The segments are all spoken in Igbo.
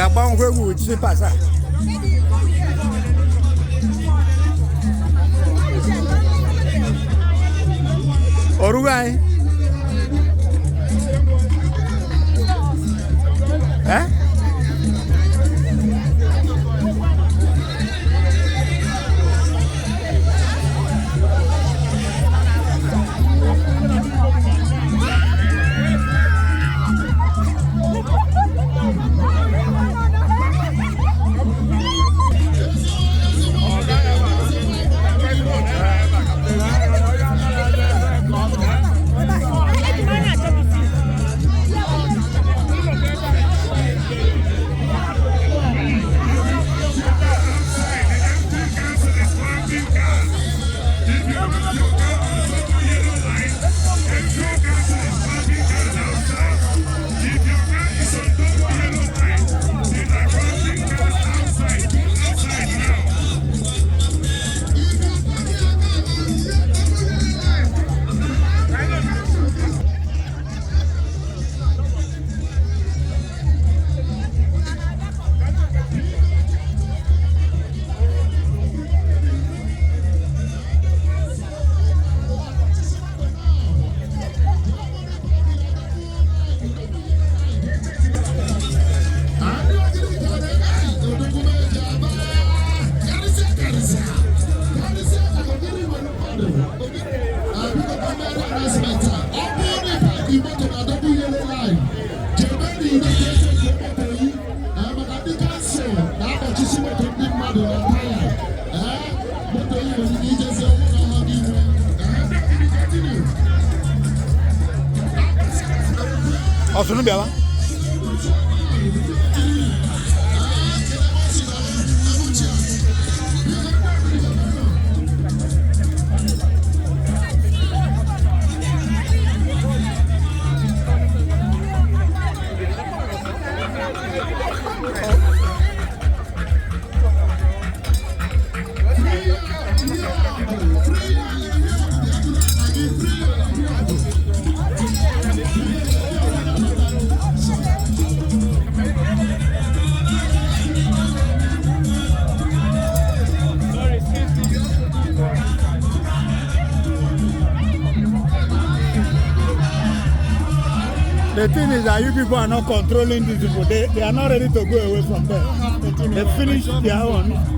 Ga-agbanwekwa egwu with slippers a. Orugo anyị. Eh? Ọsùnù bịawa. The thing is that you people are not controlling these people. They are not ready to go away from there. They finished their own.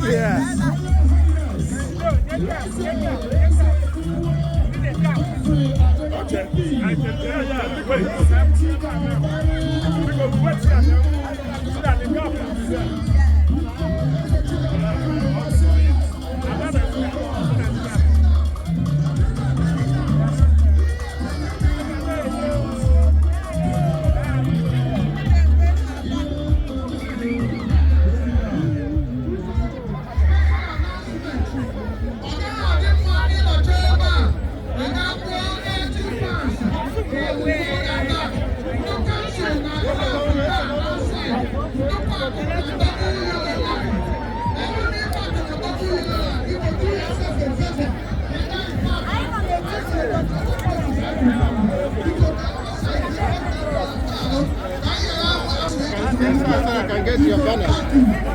Okay. I can, yeah. Wait. We go wait here now. So that the gap. Ọ gaghị adị mma ịnọcha ebe a ị ga-akwụọ £80 ndị council na-adị na outside, ndị park na double yellow line. Ọ bụrụ na ị park na double yellow line, you go do yourself a favor. Ị gaghị park. Biko, ka outside, ka anyị ghara ahụ. I can get your banner.